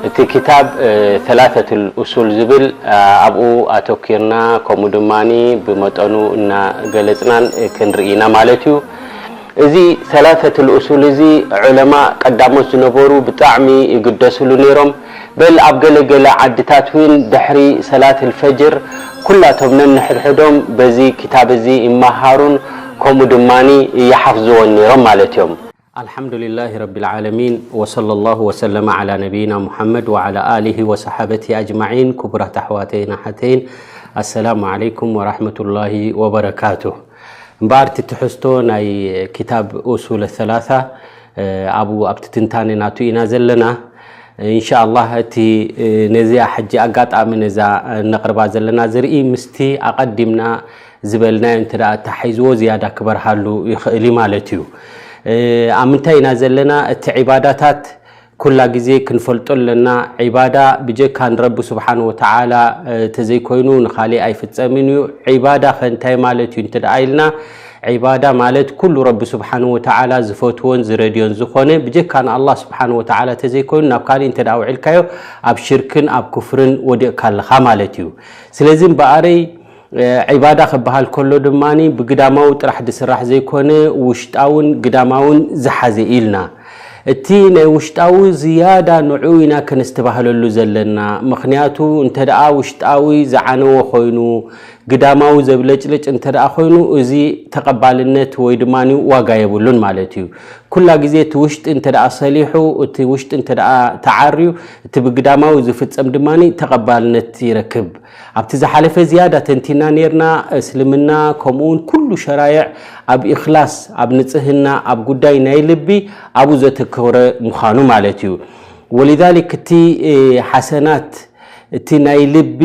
እቲ ክታብ ሰላሰቱል ኡሱል ዝብል ኣብኡ ኣተኪርና፣ ከምኡ ድማ ብመጠኑ እናገለፅናን ክንርኢ ኢና ማለት እዩ። እዚ ሰላሰቱል ኡሱል እዚ ዑለማ ቀዳሞት ዝነበሩ ብጣዕሚ ይግደስሉ ነይሮም። በል ኣብ ገለገለ ዓድታት እውን ድሕሪ ሰላት ልፈጅር ኩላቶም ነንሕድሕዶም በዚ ክታብ እዚ ይመሃሩን ከምኡ ድማ ይሓፍዝዎን ነይሮም ማለት እዮም። ኣልሓምዱሊላህ ረቢል ዓለሚን፣ ወሰለ ላሁ ወሰለመ ዓላ ነቢይና ሙሓመድ ወዓላ ኣሊሂ ወሰሓበቲ ኣጅማዒን። ክቡራት ኣሕዋተይን ኣሓተይን፣ ኣሰላሙ ዓለይኩም ወራሕመቱላሂ ወበረካቱ። እምበኣር እቲ ትሕዝቶ ናይ ክታብ ኡሱል ሰላሳ ኣብኡ ኣብቲ ትንታነ ናቱ ኢና ዘለና። እንሻ ኣላህ እቲ ነዚኣ ሕጂ ኣጋጣሚ ነዛ ነቕርባ ዘለና ዝርኢ ምስቲ ኣቐዲምና ዝበልናዮ እንተ ደኣ ተሓይዝዎ ዝያዳ ክበርሃሉ ይኽእል እዩ ማለት እዩ። ኣብ ምንታይ ኢና ዘለና? እቲ ዒባዳታት ኩላ ግዜ ክንፈልጦ ኣለና። ዒባዳ ብጀካ ንረቢ ስብሓን ወተዓላ ተዘይኮይኑ ንኻሊእ ኣይፍጸምን እዩ። ዒባዳ ከ እንታይ ማለት እዩ እንተ ደኣ ኢልና፣ ዒባዳ ማለት ኩሉ ረቢ ስብሓን ወተዓላ ዝፈትዎን ዝረድዮን ዝኾነ ብጀካ ንኣላህ ስብሓን ወተዓላ ተዘይኮይኑ ናብ ካሊእ እንተ ደኣ ውዒልካዮ ኣብ ሽርክን ኣብ ኩፍርን ወዲቕካ ኣለኻ ማለት እዩ። ስለዚ እምበኣረይ ዒባዳ ክበሃል ከሎ ድማ ብግዳማዊ ጥራሕ ዝስራሕ ዘይኮነ ውሽጣውን ግዳማውን ዝሓዘ ኢልና። እቲ ናይ ውሽጣዊ ዝያዳ ንዑ ኢና ከነስተባህለሉ ዘለና። ምኽንያቱ እንተ ደኣ ውሽጣዊ ዝዓነወ ኮይኑ፣ ግዳማዊ ዘብለጭልጭ እንተ ደኣ ኮይኑ፣ እዚ ተቐባልነት ወይ ድማ ዋጋ የብሉን ማለት እዩ። ኩላ ግዜ እቲ ውሽጢ እንተ ደኣ ሰሊሑ፣ እቲ ውሽጢ እንተ ደኣ ተዓርዩ፣ እቲ ብግዳማዊ ዝፍጸም ድማ ተቐባልነት ይረክብ። ኣብቲ ዝሓለፈ ዝያዳ ተንቲና ነይርና። እስልምና ከምኡውን ኩሉ ሸራይዕ ኣብ ኢኽላስ፣ ኣብ ንጽህና፣ ኣብ ጉዳይ ናይ ልቢ ኣብኡ ዘተኮረ ምዃኑ ማለት እዩ። ወሊዛሊክ እቲ ሓሰናት፣ እቲ ናይ ልቢ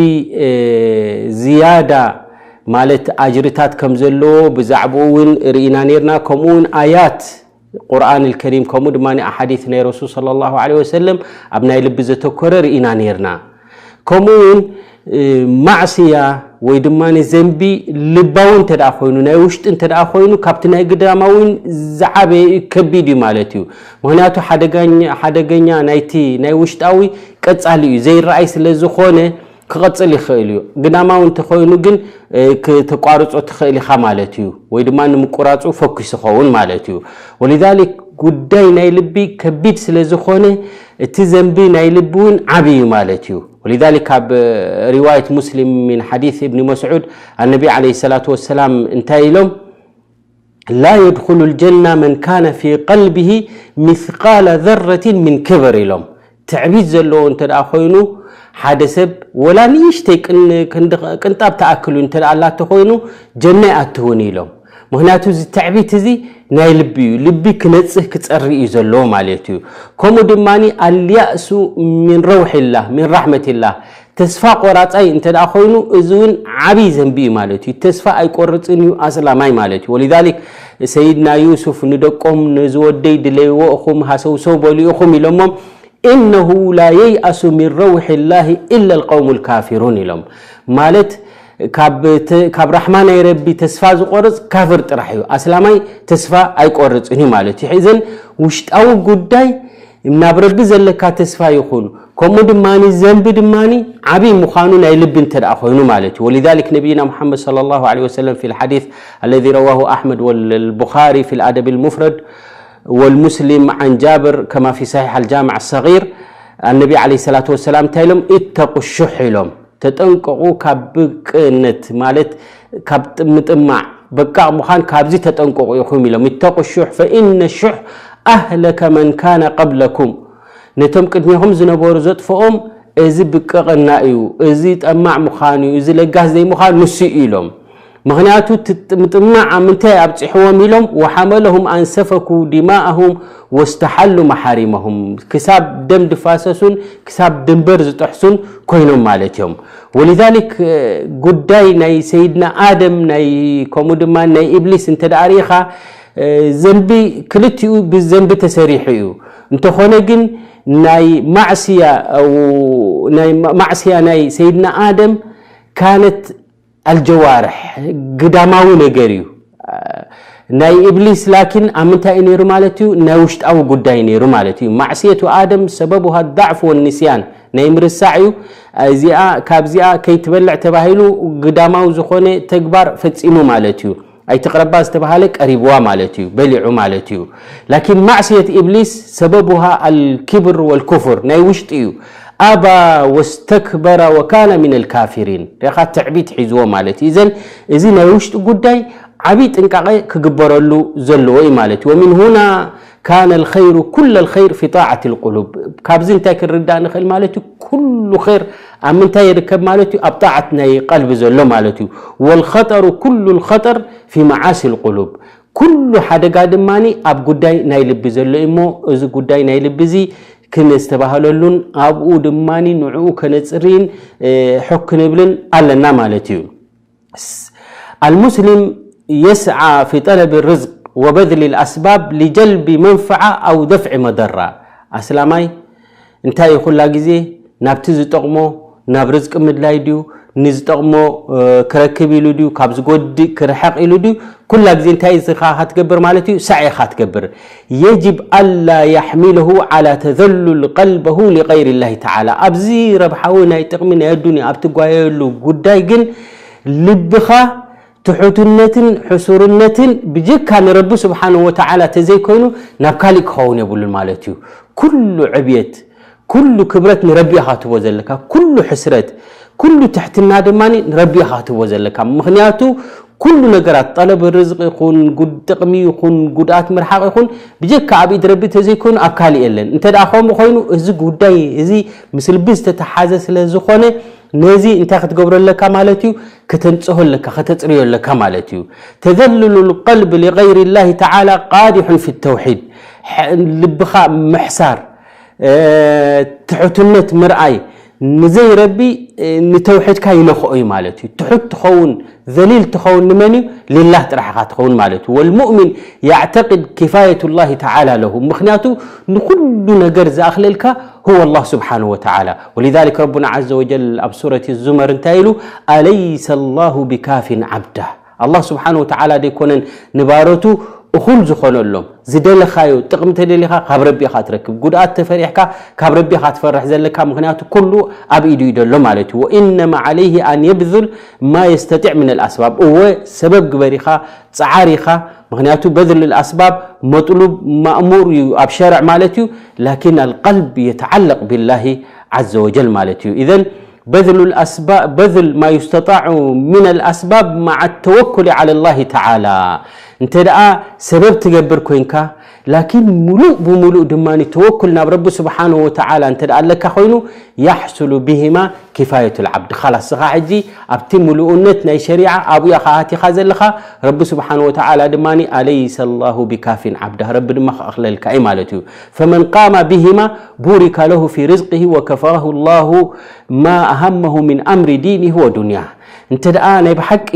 ዝያዳ ማለት ኣጅርታት ከም ዘለዎ ብዛዕባኡ እውን ርኢና ነይርና። ከምኡውን ኣያት ቁርኣን ልከሪም ከምኡ ድማ ኣሓዲት ናይ ረሱል ሰለላሁ ዐለይሂ ወሰለም ኣብ ናይ ልቢ ዘተኮረ ርኢና ነይርና። ከምኡ እውን ማዕስያ ወይ ድማ ዘንቢ ልባዊ እንተ ደኣ ኮይኑ፣ ናይ ውሽጢ እንተ ደኣ ኮይኑ፣ ካብቲ ናይ ግዳማዊ እውን ዝዓበየ እዩ፣ ከቢድ እዩ ማለት እዩ። ምኽንያቱ ሓደገኛ ናይቲ ናይ ውሽጣዊ ቀጻሊ እዩ፣ ዘይረኣይ ስለ ዝኾነ ክቐጽል ይኽእል እዩ። ግዳማዊ እንተኾይኑ ግን ክተቋርጾ ትኽእል ኢኻ ማለት እዩ፣ ወይ ድማ ንምቁራጹ ፈኩስ ይኸውን ማለት እዩ። ወሊዛሊክ ጉዳይ ናይ ልቢ ከቢድ ስለ ዝኾነ እቲ ዘንቢ ናይ ልቢ እውን ዓብዪ እዩ ማለት እዩ። ወሊዛሊክ ካብ ሪዋየት ሙስሊም ሚን ሓዲስ እብኒ መስዑድ ኣነቢ ዓለይሂ ሰላቱ ወሰላም እንታይ ኢሎም? ላ የድኹሉ ልጀና መን ካነ ፊ ቀልቢሂ ሚስቃለ ዘረቲን ሚን ክብር ኢሎም። ትዕቢት ዘለዎ እንተ ደኣ ኮይኑ ሓደ ሰብ ወላ ንእሽተይ ቅን- ክንድ- ቅንጣብ ተኣክሉ እንተ ደኣ ኣላቶ ኮይኑ ጀና ኣይኣትውን ኢሎም። ምኽንያቱ እዚ ትዕቢት እዚ ናይ ልቢ እዩ። ልቢ ክነጽህ ክጸሪ እዩ ዘለዎ ማለት እዩ። ከምኡ ድማ ኣልያእሱ ሚን ረውሒላህ ሚን ራሕመቲላህ ተስፋ ቆራጻይ እንተ ደኣ ኮይኑ እዚ እውን ዓብይ ዘንቢ እዩ ማለት እዩ። ተስፋ ኣይቆርጽን እዩ ኣስላማይ ማለት እዩ። ወሊዛሊክ ሰይድና ዩሱፍ ንደቆም ነዚ ወደይ ድለይዎ እኹም ሃሰውሰው በሉ ኢኹም ኢሎሞም። ኢነሁ ላ የይኣሱ ሚን ረውሒላሂ ኢላ ልቀውሙ ልካፊሩን ኢሎም። ማለት ካብ ተ- ካብ ራሕማ ናይ ረቢ ተስፋ ዝቆርጽ ካፍር ጥራሕ እዩ። ኣስላማይ ተስፋ ኣይቆርጽን እዩ ማለት እዩ። እዘን ውሽጣዊ ጉዳይ ናብ ረቢ ዘለካ ተስፋ ይኹን ከምኡ ድማ ዘንቢ ድማ ዓብይ ምዃኑ ናይ ልቢ እንተ ደኣ ኮይኑ ማለት እዩ። ወሊዛሊክ ነቢይና ሙሓመድ ሰለላሁ ዐለይሂ ወሰለም ፊ ልሓዲስ ኣለዚ ረዋሁ ኣሕመድ ወልቡኻሪ ፊ ልኣደብ ልሙፍረድ ወልሙስሊም ዓን ጃብር ከማ ፊ ሰሒሕ ኣልጃምዕ ኣሰጊር ኣነቢ ዓለይሂ ሰላቱ ወሰላም እንታይ ኢሎም? ኢተቁ ሹሕ ኢሎም። ተጠንቀቑ ካብ ብቅነት ማለት ካብ ምጥማዕ በቃቕ ምዃን ካብዚ ተጠንቀቑ ኢኹም ኢሎም። ኢተቁ ሹሕ ፈኢነ ሹሕ ኣህለከ መን ካነ ቀብለኩም። ነቶም ቅድሜኹም ዝነበሩ ዘጥፍኦም እዚ ብቅቕና እዩ፣ እዚ ጠማዕ ምዃን እዩ፣ እዚ ለጋስ ዘይምዃን ንሱ እዩ ኢሎም። ምኽንያቱ እቲ ምጥማዕ ኣብ ምንታይ ኣብፂሕዎም ኢሎም? ወሓመለሁም ኣንሰፈኩ ዲማኣሁም ወስተሓሉ መሓሪመሁም። ክሳብ ደም ድፋሰሱን ክሳብ ድንበር ዝጥሕሱን ኮይኖም ማለት እዮም። ወሊዛሊክ ጉዳይ ናይ ሰይድና ኣደም ናይ ከምኡ ድማ ናይ ኢብሊስ እንተ ደኣ ርኢኻ ዘንቢ ክልቲኡ ብዘንቢ ተሰሪሑ እዩ። እንተኾነ ግን ናይ ማዕስያ ናይ ማዕስያ ናይ ሰይድና ኣደም ካነት ኣልጀዋርሕ ግዳማዊ ነገር እዩ። ናይ ኢብሊስ ላኪን ኣብ ምንታይ እዩ ነይሩ ማለት እዩ? ናይ ውሽጣዊ ጉዳይ ነይሩ ማለት እዩ። ማዕስየቱ ኣደም ሰበቡሃ ዳዕፍ ወንስያን፣ ናይ ምርሳዕ እዩ። እዚኣ ካብዚኣ ከይትበልዕ ተባሂሉ ግዳማዊ ዝኾነ ተግባር ፈጺሙ ማለት እዩ። ኣይትቕረባ ዝተባሃለ ቀሪብዋ ማለት እዩ፣ በሊዑ ማለት እዩ። ላኪን ማዕስየት ኢብሊስ ሰበቡሃ ኣልኪብር ወልኩፍር፣ ናይ ውሽጢ እዩ። ኣባ ወስተክበረ ወካነ ሚነል ካፊሪን። ሪኻ ትዕቢት ሒዝዎ ማለት እዩ። እዘን እዚ ናይ ውሽጢ ጉዳይ ዓብዪ ጥንቃቐ ክግበረሉ ዘለዎ እዩ ማለት እዩ። ወሚን ሁና ካነ ልኸይሩ ኩለ ልኸይር ፊ ጣዓት ልቁሉብ። ካብዚ እንታይ ክንርዳእ ንኽእል ማለት እዩ? ኩሉ ኸይር ኣብ ምንታይ ይርከብ ማለት እዩ? ኣብ ጣዓት ናይ ቀልቢ ዘሎ ማለት እዩ። ወልኸጠሩ ኩሉ ልኸጠር ፊ መዓሲ ልቁሉብ። ኩሉ ሓደጋ ድማ ኣብ ጉዳይ ናይ ልቢ ዘሎ እዩ እሞ፣ እዚ ጉዳይ ናይ ልቢ እዚ ክነስተባህለሉን ኣብኡ ድማ ንዕኡ ከነጽርይን ሕክ ክንብልን ኣለና ማለት እዩ። المسلم يسعى في طلب الرزق وبذل الأسباب لجلب منفعة أو دفع مضرة። ኣስላማይ እንታይ እዩ ኩላ ግዜ ናብቲ ዝጠቕሞ፣ ናብ ርዝቂ ምድላይ ድዩ፣ ንዝጠቕሞ ክረክብ ኢሉ ድዩ፣ ካብ ዝጎድእ ክርሕቕ ኢሉ ድዩ? ኩላ ግዜ እንታይ ኢኻ ትገብር ማለት እዩ? ሳዕ ኢኻ ትገብር። يجب ألا يحمله على تذلل قلبه لغير الله تعالى። ኣብዚ ረብሓዊ ናይ ጥቕሚ ናይ ኣዱንያ ኣብ ትጓየየሉ ጉዳይ ግን ልብኻ ትሑትነትን ሕሱርነትን ብጀካ ንረቢ ስብሓንሁ ወተዓላ ተዘይኮይኑ ናብ ካሊእ ክኸውን የብሉን ማለት እዩ። ኩሉ ዕብየት፣ ኩሉ ክብረት ንረቢ ኢኻ ትቦ ዘለካ። ኩሉ ሕስረት፣ ኩሉ ትሕትና ድማ ንረቢ ኢኻ ትቦ ዘለካ። ምኽንያቱ ኩሉ ነገራት፣ ጠለብ ርዝቂ ይኹን፣ ጉድ ጥቕሚ ይኹን፣ ጉድኣት ምርሓቕ ይኹን፣ ብጀካ ኣብ ኢድ ረቢ ተዘይኮይኑ ኣብ ካሊእ የለን። እንተ ደኣ ከምኡ ኮይኑ፣ እዚ ጉዳይ እዚ ምስ ልቢ ዝተተሓዘ ስለ ዝኾነ፣ ነዚ እንታይ ክትገብሮ ኣለካ ማለት እዩ? ከተንጽሆ ኣለካ፣ ከተጽርዮ ኣለካ ማለት እዩ። ተዘልሉ ልቀልብ ሊገይሪ ላሂ ተዓላ ቃዲሑን ፊ ተውሒድ። ልብኻ ምሕሳር፣ ትሑትነት ምርኣይ ንዘይረቢ ንተውሒድካ ይነኽኦ እዩ ማለት እዩ። ትሑት ትኸውን፣ ዘሊል ትኸውን ንመን እዩ? ሊላህ ጥራሕ ኢኻ ትኸውን ማለት እዩ። ወልሙእሚን ያዕተቅድ ኪፋየቱ ላሂ ተዓላ ለሁ። ምኽንያቱ ንኹሉ ነገር ዝኣኽለልካ هو الله سبحانه وتعالى. ولذلك ربنا عز وجل ኣብ ሱረት ዙመር እንታይ ኢሉ? أليس الله بكاف عبده. ኣላህ ስብሓን ወተዓላ ደይኮነን ንባሮቱ እኹል ዝኾነሎም? ዝደለኻዮ ጥቕሚ ተደሊኻ ካብ ረቢ ኢኻ ትረክብ። ጉድኣት ተፈሪሕካ ካብ ረቢ ኢኻ ትፈርሕ ዘለካ፣ ምኽንያቱ ኩሉ ኣብ ኢዱ እዩ ዘሎ ማለት እዩ። وإنما عليه أن يبذل ما يستطيع من الأسباب. እወ ሰበብ ግበር ኢኻ፣ ጸዓር ኢኻ፣ ምኽንያቱ በذل الأسباب መጥሉብ ማእሙር እዩ ኣብ ሸርዕ ማለት እዩ። لكن القلب يتعلق بالله عز وجل ማለት እዩ። إذن بذل الأسباب، بذل ما يستطاع من الأسباب مع التوكل على الله تعالى. እንተ ደኣ ሰበብ ትገብር ኮይንካ ላኪን ሙሉእ ብሙሉእ ድማ ተወኩል ናብ ረቢ ስብሓንሁ ወተዓላ እንተ ደኣ ኣለካ ኮይኑ يحصل بهما كفاية العبد. ኻላስ ንስኻ ሕጂ ኣብቲ ሙሉእነት ናይ ሸሪዓ ኣብኡ ኢኻ ኣቲኻ ዘለኻ። ረቢ ስብሓንሁ ወተዓላ ድማ أليس الله بكاف عبده፣ ረቢ ድማ ክኣኽለልካ እዩ ማለት እዩ። فمن قام بهما بورك له في رزقه وكفاه الله ما همه من أمر دينه ودنياه. እንተ ደኣ ናይ ብሓቂ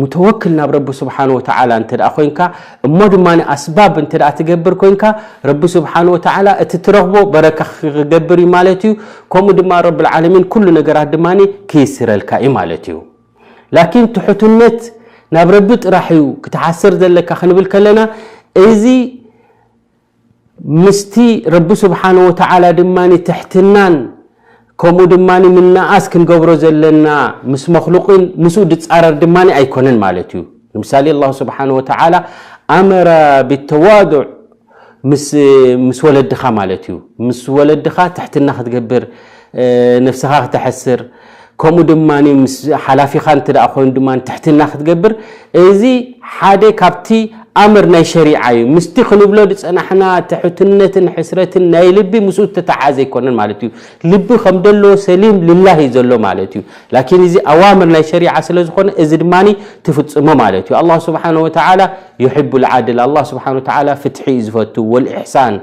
ሙተወክል ናብ ረቢ ስብሓን ወተዓላ እንተ ደኣ ኮይንካ፣ እሞ ድማ ኣስባብ እንተ ደኣ ትገብር ኮይንካ፣ ረቢ ስብሓን ወተዓላ እቲ ትረኽቦ በረካ ክገብር እዩ ማለት እዩ። ከምኡ ድማ ረብል ዓለሚን ኩሉ ነገራት ድማ ክይስረልካ እዩ ማለት እዩ። ላኪን ትሑትነት ናብ ረቢ ጥራሕ እዩ ክትሓስር ዘለካ ክንብል ከለና፣ እዚ ምስቲ ረቢ ስብሓን ወተዓላ ድማ ትሕትናን ከምኡ ድማ ምንኣስ ክንገብሮ ዘለና ምስ መኽሉቂን ምስኡ ድጻረር ድማ ኣይኮነን ማለት እዩ። ንምሳሌ ኣላሁ ስብሓን ወተዓላ ኣመረ ብተዋዱዕ ምስ፣ ምስ ወለድኻ ማለት እዩ። ምስ ወለድኻ ትሕትና ክትገብር፣ እ፣ ነፍስኻ ክተሐስር፣ ከምኡ ድማ ምስ ሓላፊኻ እንተ ደኣ ኮይኑ ድማ ትሕትና ክትገብር፣ እዚ ሓደ ካብቲ ኣምር ናይ ሸሪዓ እዩ። ምስቲ ክንብሎ ዝጸናሕና ትሕትነትን ሕስረትን ናይ ልቢ ምስኡ ዝተተሓዘ ኣይኮነን ማለት እዩ። ልቢ ከም ደሎ ሰሊም ልላህ እዩ ዘሎ ማለት እዩ። ላኪን እዚ ኣዋምር ናይ ሸሪዓ ስለ ዝኾነ እዚ ድማ ትፍጽሞ ማለት እዩ። ኣላህ ስብሓነ ወተዓላ ዩሕቡል ዓድል፣ ኣላህ ስብሓነ ወተዓላ ፍትሒ እዩ ዝፈቱ፣ ወልኢሕሳን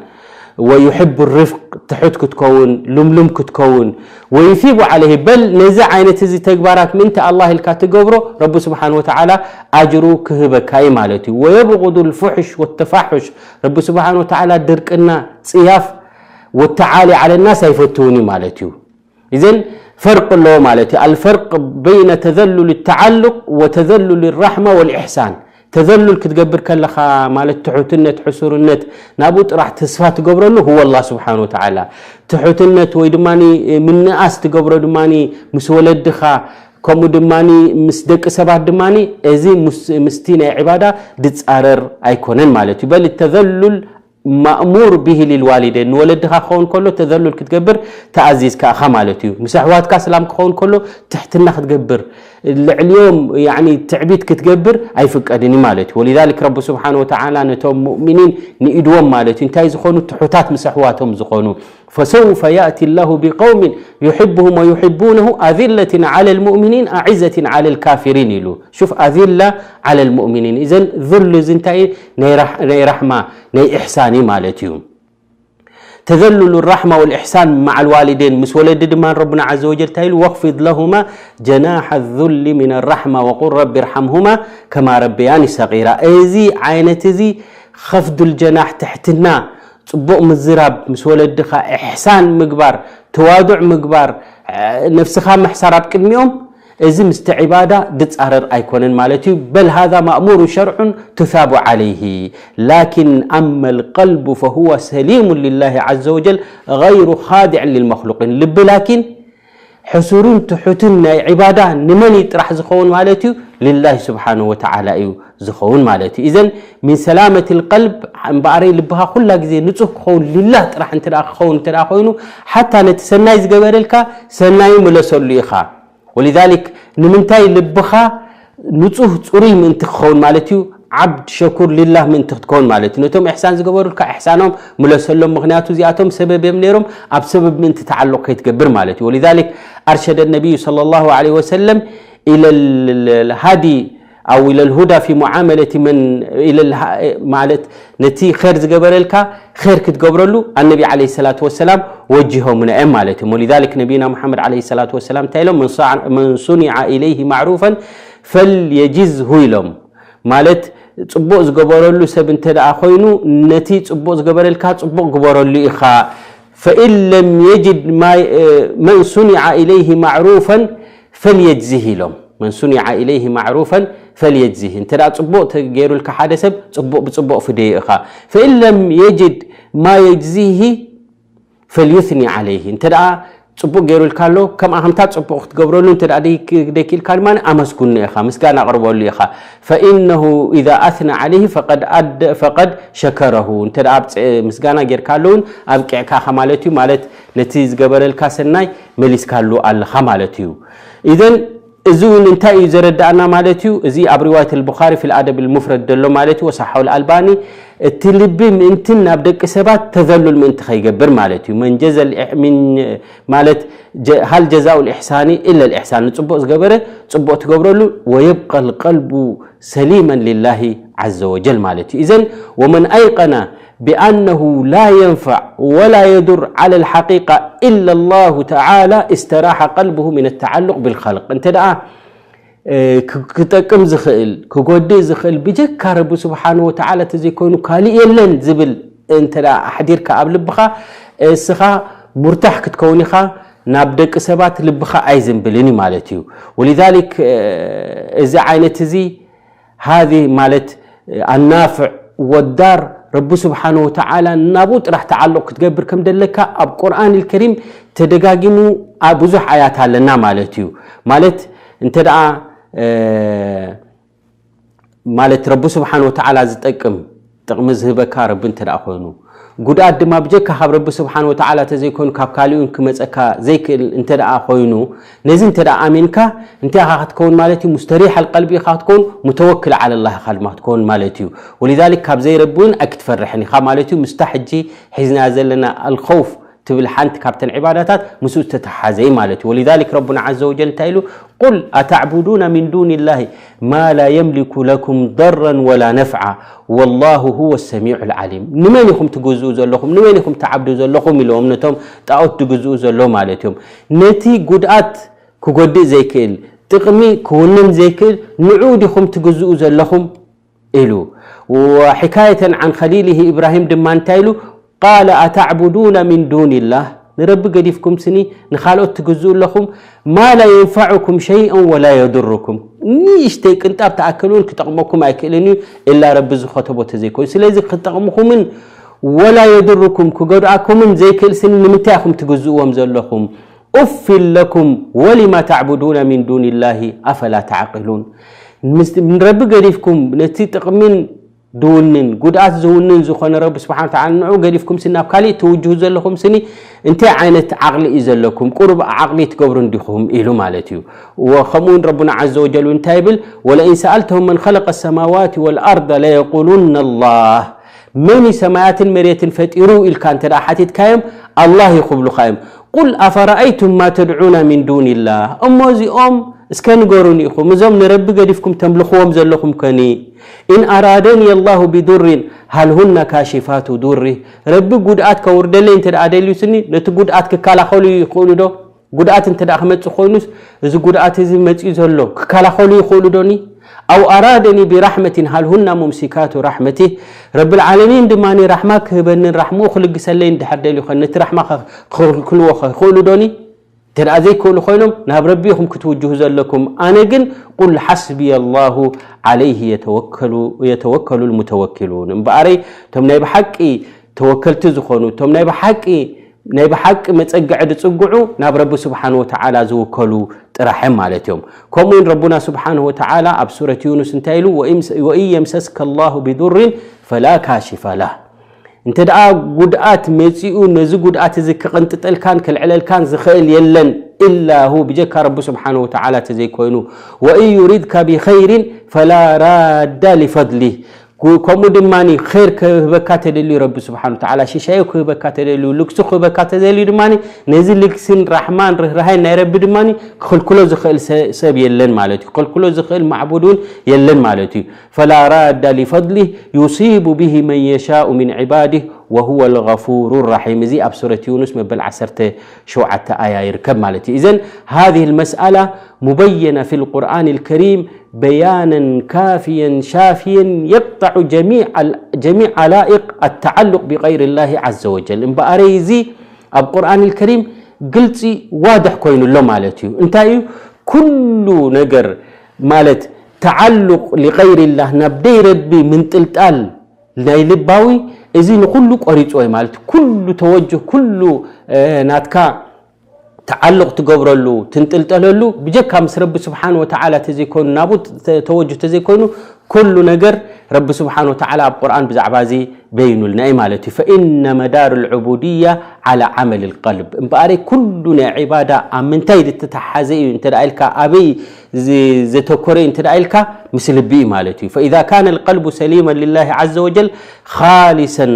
ወዩሕቡ ርፍቅ፣ ትሑት ክትከውን፣ ልምሉም ክትከውን፣ ወዩሲቡ ዓለይህ፣ በል ነዚ ዓይነት እዚ ተግባራት ምእንቲ ኣላህ ኢልካ ትገብሮ፣ ረቢ ስብሓነ ወተዓላ ኣጅሩ ክህበካ እዩ ማለት እዩ። ወየብጉዱ ልፉሕሽ ወተፋሑሽ፣ ረቢ ስብሓነ ወተዓላ ድርቅና፣ ጽያፍ፣ ወተዓሊ ዓለ ናስ ኣይፈትውን እዩ ማለት እዩ። እዘን ፈርቅ ኣለዎ ማለት እዩ። ኣልፈርቅ በይነ ተዘሉል ተዓሉቅ ወተዘሉል ራሕማ ወልኢሕሳን። ተዘሉል ክትገብር ከለኻ ማለት ትሑትነት፣ ሕሱርነት ናብኡ ጥራሕ ተስፋ ትገብረሉ هو الله سبحانه وتعالى። ትሑትነት ወይ ድማ ምንኣስ ትገብሮ ድማ ምስ ወለድኻ ከምኡ ድማ ምስ ደቂ ሰባት ድማ እዚ ምስ- ምስቲ ናይ ዕባዳ ድፃረር ኣይኮነን ማለት እዩ። በል ተዘሉል ማእሙር ብሂ ሊልዋሊደን ንወለድኻ ክኸውን ከሎ ተዘሉል ክትገብር ተኣዚዝካ ኢኻ ማለት እዩ። ምስ ኣሕዋትካ ስላም ክኸውን ከሎ ትሕትና ክትገብር ልዕልዮም ያኒ ትዕቢት ክትገብር ኣይፍቀድን እዩ ማለት እዩ። ولذلك ረቢ ስብሓን ወተዓላ ነቶም ሙእሚኒን ንኢድዎም ማለት እዩ እንታይ ዝኾኑ ትሑታት ምስ ኣሕዋቶም ዝኾኑ فسوف يأتي الله بقوم يحبهم ويحبونه أذلة على المؤمنين أعزة على الكافرين ኢሉ። شوف أذلة على المؤمنين إذن ذل እዚ እንታይ ናይ ራሕማ ናይ ኢሕሳን እዩ ማለት እዩ። تذلل الرحمة والإحسان مع الوالدين ምስ ወለዲ ድማ ረብና عز وجل እንታይ ኢሉ واخفض لهما جناح الذل من الرحمة وقل رب ارحمهما كما ربياني صغيرا እዚ ዓይነት እዚ خفض الجناح ትሕትና ጽቡቕ ምዝራብ ምስ ወለድኻ ኢሕሳን ምግባር ተዋዱዕ ምግባር ነፍስኻ ምሕሳር ኣብ ቅድሚኦም እዚ ምስቲ ዒባዳ ድጻረር ኣይኮነን ማለት እዩ። بل هذا مأمور شرع تثاب عليه لكن أما القلب فهو سليم لله عز وجل غير خاضع للمخلوقين ልቢ ላኪን ሕሱርን ትሑትን ናይ ዒባዳ ንመን እዩ ጥራሕ ዝኸውን ማለት እዩ? لله سبحانه وتعالى እዩ ዝኸውን ማለት እዩ። إذن من سلامة القلب እምበኣረይ ልብኻ ኩላ ግዜ ንጹህ ክኸውን لله ጥራሕ እንተ ክኸውን እንተ ኮይኑ ሓታ ነቲ ሰናይ ዝገበረልካ ሰናዩ ምለሰሉ ኢኻ። ولذلك ንምንታይ ልብኻ ንጹህ ጽሩይ ምእንቲ ክኸውን ማለት እዩ። ዓብድ ሸኩር ሊላህ ምእንቲ ክትከውን ማለት እዩ። ነቶም ኢሕሳን ዝገበሩልካ ኢሕሳኖም ምለሰሎም፣ ምኽንያቱ እዚኣቶም ሰበብ እዮም ነይሮም፣ ኣብ ሰበብ ምእንቲ ተዓልቕ ከይትገብር ማለት እዩ። ولذلك أرشد النبي صلى الله عليه وسلم إلى الهدي أو إلى الهدى في معاملة من إلى الها- ማለት ነቲ ኸር ዝገበረልካ ኸር ክትገብረሉ ኣነቢ عليه الصلاة والسلام ወጅሆምና እዮም ማለት እዮም። ولذلك ነቢና ሙሓመድ عليه الصلاة والسلام እንታይ ኢሎም من صنع إليه معروفا فليجزه ኢሎም ማለት ጽቡቕ ዝገበረሉ ሰብ እንተ ደኣ ኮይኑ ነቲ ጽቡቕ ዝገበረልካ ጽቡቕ ግበረሉ ኢኻ فإن لم يجد من صنع إليه معروفا فليجزه ኢሎም من صنع إليه معروفا فليجزه እንተ ደኣ ጽቡቕ ተገይሩልካ ሓደ ሰብ ጽቡቕ ብጽቡቕ ፍደዮ ኢኻ فإن لم يجد ما يجزيه فليثني عليه እንተ ደኣ ጽቡቕ ገይሩልካ ኣሎ ከምኣ ከምታ ጽቡቕ ክትገብረሉ እንተ ደኣ ደይክኢልካ ድማ ኣመስግኖ ኢኻ ምስጋና ኣቕርበሉ ኢኻ فإنه إذا أثنى عليه فقد أد فقد شكره እንተ ደኣ ምስጋና ጌርካ ኣለውን ኣብቂዕካ ኢኻ ማለት እዩ ማለት ነቲ ዝገበረልካ ሰናይ መሊስካሉ ኣለኻ ማለት እዩ إذن እዚ እውን እንታይ እዩ ዘረዳእና ማለት እዩ እዚ ኣብ رواية البخاري في الأدب المفرد ዘሎ ማለት እዩ وصححه الألباني እቲ ልቢ ምእንትን ናብ ደቂ ሰባት ተዘሉል ምእንቲ ከይገብር ማለት እዩ من جزى من ማለት هل جزاء الإحسان إلا الإحسان ንጽቡቕ ዝገበረ ጽቡቕ ትገብረሉ ويبقى القلب سليما لله عز وجل ማለት እዩ إذن ومن أيقن بأنه لا ينفع ولا يضر على الحقيقة إلا الله تعالى استراح قلبه من التعلق بالخلق እንተ ደኣ ክጠቅም ዝኽእል ክጎድእ ዝኽእል ብጀካ ረቢ ስብሓን ወተዓላ ተዘይኮይኑ ካልእ የለን ዝብል እንተ ኣሕዲርካ ኣብ ልብኻ እስኻ ሙርታሕ ክትከውን ኢኻ ናብ ደቂ ሰባት ልብኻ ኣይዝንብልን እዩ ማለት እዩ ولذلك እዚ ዓይነት እዚ ሃዚ ማለት ኣናፍዕ ወዳር ረቢ ስብሓን ወተዓላ ናብኡ ጥራሕ ተዓልቕ ክትገብር ከም ደለካ ኣብ ቁርኣን ልከሪም ተደጋጊሙ ብዙሕ ኣያት ኣለና ማለት እዩ ማለት እንተ ደኣ ማለት ረቢ ስብሓን ወተዓላ ዝጠቅም ጥቕሚ ዝህበካ ረቢ እንተ ደኣ ኮይኑ ጉድኣት ድማ ብጀካ ካብ ረቢ ስብሓን ወተዓላ ተዘይኮይኑ ካብ ካሊኡን ክመፀካ ዘይክእል እንተ ደኣ ኮይኑ ነዚ እንተ ደኣ ኣሚንካ እንታይ ኢኻ ክትከውን ማለት እዩ ሙስተሪሕ ኣልቀልቢ ኢኻ ክትከውን ሙተወክል ዓለላህ ኢኻ ድማ ክትከውን ማለት እዩ ወሊዛሊክ ካብ ዘይረቢ እውን ኣይክትፈርሕን ኢኻ ማለት እዩ ምስታ ሕጂ ሒዝናያ ዘለና ኣልኸውፍ ትብል ሓንቲ ካብተን ዒባዳታት ምስኡ ዝተተሓሓዘ እዩ ማለት እዩ ወሊዛሊክ ረቡና ዓዘ ወጀል እንታይ ኢሉ ቁል ኣተዕቡዱና ሚን ዱን ላህ ማ ላ የምሊኩ ለኩም ضرا ولا نفعا والله هو السميع العليم ንመን ኢኹም ትግዝኡ ዘለኹም ንመን ኢኹም ትዓብዱ ዘለኹም ኢልዎም ነቶም ጣኦት ዝግዝኡ ዘለዉ ማለት እዮም ነቲ ጉድኣት ክጎድእ ዘይክእል ጥቕሚ ክውንን ዘይክእል ንዑ ዲኹም ትግዝኡ ዘለኹም ኢሉ وحكاية عن خليله إبراهيم ድማ እንታይ ኢሉ قال أتعبدون من دون الله ንረቢ ገዲፍኩም ስኒ ንኻልኦት ትግዝኡ ኣለኹም። ማ ላ የንፈዑኩም ሸይአን ወላ የድሩኩም፣ ንእሽተይ ቅንጣብ ተኣክል እውን ክጠቕመኩም ኣይክእልን እዩ፣ ኢላ ረቢ ዝኸተቦ ተዘይኮይኑ። ስለዚ ክጠቕምኩምን ወላ የድሩኩም ክጎድኣኩምን ዘይክእል ስኒ ንምንታይ ኢኹም ትግዝእዎም ዘለኹም? ኡፊን ለኩም ወሊማ ተዕቡዱነ ሚን ዱኒላሂ ኣፈላ ተዕቂሉን። ንረቢ ገዲፍኩም ነቲ ጥቕሚን ድውንን ጉድኣት ዝውንን ዝኾነ ረቢ ስብሓን ተዓላ ንዑ ገዲፍኩም ስኒ ናብ ካሊእ ትውጅሁ ዘለኹም ስኒ እንታይ ዓይነት ዓቕሊ እዩ ዘለኩም? ቁሩብ ዓቕሊ ትገብሩ እንዲኹም ኢሉ ማለት እዩ። ከምኡ እውን ረቡና ዓዘ ወጀል እንታይ ይብል? ወለኢን ሰኣልተሁም መን ኸለቀ ሰማዋት ወልኣርዳ ለየቁሉና ላህ፣ መን እዩ ሰማያትን መሬትን ፈጢሩ ኢልካ እንተ ደኣ ሓቲትካዮም ኣላህ እዩ ክብሉኻ እዮም። ቁል ኣፈረኣይቱም ማ ተድዑና ሚን ዱኒላህ፣ እሞ እዚኦም እስከ ንገሩኒ ኢኹም፣ እዞም ንረቢ ገዲፍኩም ተምልኽዎም ዘለኹም ከኒ፣ ኢን ኣራደኒ ኣላሁ ቢዱሪን ሃል ሁና ካሽፋቱ ዱሪ፣ ረቢ ጉድኣት ከውርደለይ እንተ ደኣ ደልዩስኒ ነቲ ጉድኣት ክከላኸሉ ይኽእሉ ዶ? ጉድኣት እንተ ደኣ ክመጽእ ኮይኑስ እዚ ጉድኣት እዚ መጺኡ ዘሎ ክከላኸሉ ይኽእሉ ዶኒ? ኣው ኣራደኒ ቢራሕመቲን ሃል ሁና ሙምሲካቱ ራሕመቲ፣ ረብል ዓለሚን ድማ ራሕማ ክህበንን ራሕምኡ ክልግሰለይ እንድሕር ደልዩ ኸ ነቲ ራሕማ ክኽልክልዎ ኸ ይኽእሉ ዶኒ? እንተ ደኣ ዘይክእሉ ኮይኖም ናብ ረቢ ኢኹም ክትውጅሁ ዘለኩም። ኣነ ግን ቁል ሓስብየ ኣላሁ ዓለይህ የተወከሉ ልሙተወኪሉን። እምበኣረይ እቶም ናይ ብሓቂ ተወከልቲ ዝኾኑ፣ እቶም ናይ ብሓቂ ናይ ብሓቂ መጸግዒ ዝጽግዑ ናብ ረቢ ስብሓን ወተዓላ ዝውከሉ ጥራሕ እዮም ማለት እዮም። ከምኡ እውን ረቡና ስብሓን ወተዓላ ኣብ ሱረት ዩኑስ እንታይ ኢሉ? ወኢን የምሰስከ ላሁ ቢዱሪን ፈላ ካሽፈ ላህ። እንተ ደኣ ጉድኣት መጺኡ ነዚ ጉድኣት እዚ ክቕንጥጠልካን ክልዕለልካን ዝኽእል የለን ኢላ ሁ፣ ብጀካ ረቢ ስብሓን ወተዓላ ተዘይኮይኑ። ወኢን ዩሪድካ ቢኸይሪን ፈላ ራዳ ሊፈድሊህ። ከምኡ ድማ ኸይር ክህበካ ተደልዩ ረቢ ስብሓን ወተዓላ ሽሻዩ ክህበካ ተደልዩ ልግሱ ክህበካ ተደልዩ ድማ ነዚ ልግስን ራሕማን ርህራሃይን ናይ ረቢ ድማ ክኽልክሎ ዝኽእል ሰብ የለን ማለት እዩ። ክኽልክሎ ዝኽእል ማዕቡድ እውን የለን ማለት እዩ። ፈላ ራዳ ሊፈድሊህ ዩሲቡ ብሂ መን የሻኡ ሚን ዒባዲህ ወሁወ ልገፉሩ ራሒም። እዚ ኣብ ሱረት ዩኑስ መበል ዓሰርተ ሸውዓተ ኣያ ይርከብ ማለት እዩ። ኢዘን ሃዚህ ልመስኣላ ሙበየና ፊ ልቁርኣን ልከሪም በያነን ካፍየን ሻፍየን የቅጠዑ ጀሚዕ ዓላኢቅ ኣተዓሉቅ ብቀይር ላሂ ዓዘ ወጀል። እምበኣረይ እዚ ኣብ ቁርኣን ልከሪም ግልፂ ዋድሕ ኮይኑሎ ማለት እዩ። እንታይ እዩ? ኩሉ ነገር ማለት ተዓሉቅ ሊቀይርላህ ናብ ደይ ረቢ ምንጥልጣል ናይ ልባዊ እዚ ንኩሉ ቆሪፅዎ እዩ ማለት ኩሉ ተወጅህ ኩሉ ናትካ ተዓልቕ ትገብረሉ ትንጥልጠለሉ ብጀካ ምስ ረቢ ስብሓን ወተዓላ ተዘይኮይኑ ናብኡ ተወጅህ ተዘይኮይኑ ኩሉ ነገር ረቢ ስብሓን ወተዓላ ኣብ ቁርኣን ብዛዕባ እዚ በይኑልና እዩ ማለት እዩ። ፈኢነ መዳር ልዑቡድያ ዓላ ዓመል ልቀልብ እምበኣረይ ኩሉ ናይ ዒባዳ ኣብ ምንታይ ዝተተሓዘ እዩ እንተ ኢልካ ኣበይ ዘተኮረ እንተ ኢልካ ምስ ልቢ እዩ ማለት እዩ። ፈኢዛ ካነ ልቀልቡ ሰሊመን ልላሂ ዓዘ ወጀል ካሊሰን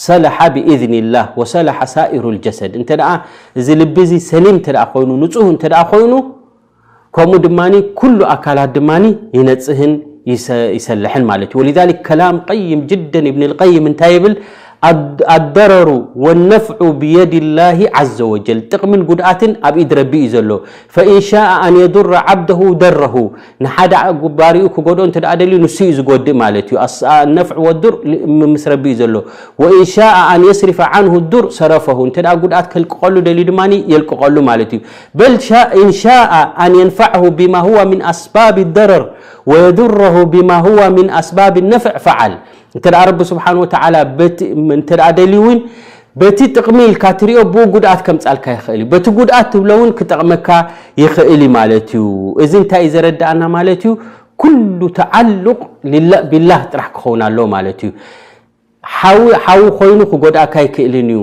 ሰለሓ ብኢዝኒላህ ወሰለሓ ሳኢሩ ልጀሰድ። እንተ ደኣ እዚ ልቢ እዚ ሰሊም እንተ ደኣ ኮይኑ ንጹህ እንተ ደኣ ኮይኑ ከምኡ ድማ ኩሉ ኣካላት ድማ ይነጽህን ይሰልሕን ማለት እዩ። ወሊዛሊክ ከላም ቀይም ጅደን ኢብን ልቀይም እንታይ ይብል? ኣደረሩ ወነፍዑ ብየድ ላሂ ዓዘ ወጀል። ጥቕምን ጉድኣትን ኣብ ኢድ ረቢ እዩ ዘሎ። ፈኢን ሻአ ኣን የዱረ ዓብደሁ ደረሁ ንሓደ ባሪኡ ክጎድኦ እንተ ደኣ ደልዩ ንሱ እዩ ዝጎድእ ማለት እዩ። ነፍዕ ወዱር ምስ ረቢ እዩ ዘሎ። ወኢን ሻአ ኣን የስሪፈ ዓንሁ ዱር ሰረፈሁ እንተ ደኣ ጉድኣት ከልቅቐሉ ደልዩ ድማ የልቅቐሉ ማለት እዩ። በል ኢን ሻአ ኣን የንፈዐሁ ቢማ ሁዋ ሚን ኣስባብ ደረር ወየዱረሁ ቢማ ሁዋ ሚን ኣስባብ ነፍዕ ፈዓል። እንተ ደኣ ረቢ ስብሓን ወተዓላ እንተ ደኣ ደልዩ እውን በቲ ጥቕሚ ኢልካ ትሪኦ ብኡ ጉድኣት ከምፃልካ ይኽእል እዩ። በቲ ጉድኣት ትብሎ እውን ክጠቕመካ ይኽእል እዩ ማለት እዩ። እዚ እንታይ እዩ ዘረድኣና ማለት እዩ? ኩሉ ተዓሉቕ ቢላህ ጥራሕ ክኸውን ኣለዎ ማለት እዩ። ሓዊ ሓዊ ኮይኑ ክጎድኣካ ኣይክእልን እዩ።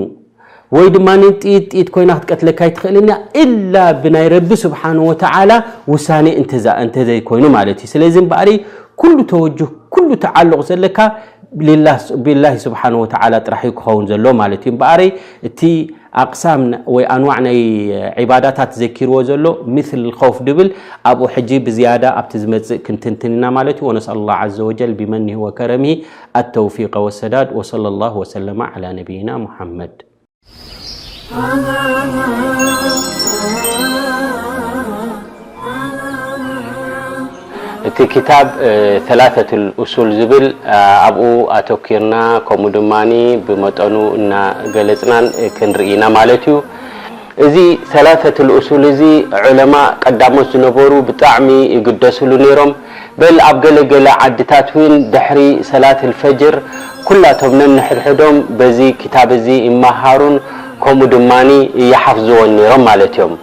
ወይ ድማ ጥይት ጥይት ኮይና ክትቀትለካ ኣይትኽእልን እያ ኢላ ብናይ ረቢ ስብሓን ወተዓላ ውሳኔ እንተዘይኮይኑ ማለት እዩ። ስለዚ እምበኣሪ ኩሉ ተወጅህ ኩሉ ተዓሉቕ ዘለካ ቢላሂ ስብሓን ወተዓላ ጥራሕ እዩ ክኸውን ዘሎ ማለት እዩ። እምበኣረይ እቲ ኣቅሳም ወይ ኣንዋዕ ናይ ዒባዳታት ዘኪርዎ ዘሎ ምስል ኸውፍ ድብል ኣብኡ ሕጂ ብዝያዳ ኣብቲ ዝመጽእ ክንትንትን ኢና ማለት እዩ። ወነስኣል ላህ ዓዘ ወጀል ቢመኒሂ ወከረሚሂ ኣተውፊቀ ወሰዳድ። ወሰለ ላሁ ወሰለመ ዓላ ነቢይና ሙሓመድ። እቲ ክታብ ሰላሰቱል ኡሱል ዝብል ኣብኡ ኣተኪርና ከምኡ ድማ ብመጠኑ እናገለፅናን ክንርኢ ኢና ማለት እዩ። እዚ ሰላሰቱል ኡሱል እዚ ዑለማ ቀዳሞት ዝነበሩ ብጣዕሚ ይግደስሉ ነይሮም። በል ኣብ ገለ ገለ ዓድታት እውን ድሕሪ ሰላት ፈጅር ኩላቶም ነንሕድሕዶም በዚ ክታብ እዚ ይመሃሩን ከምኡ ድማ ይሓፍዝዎን ነይሮም ማለት እዮም።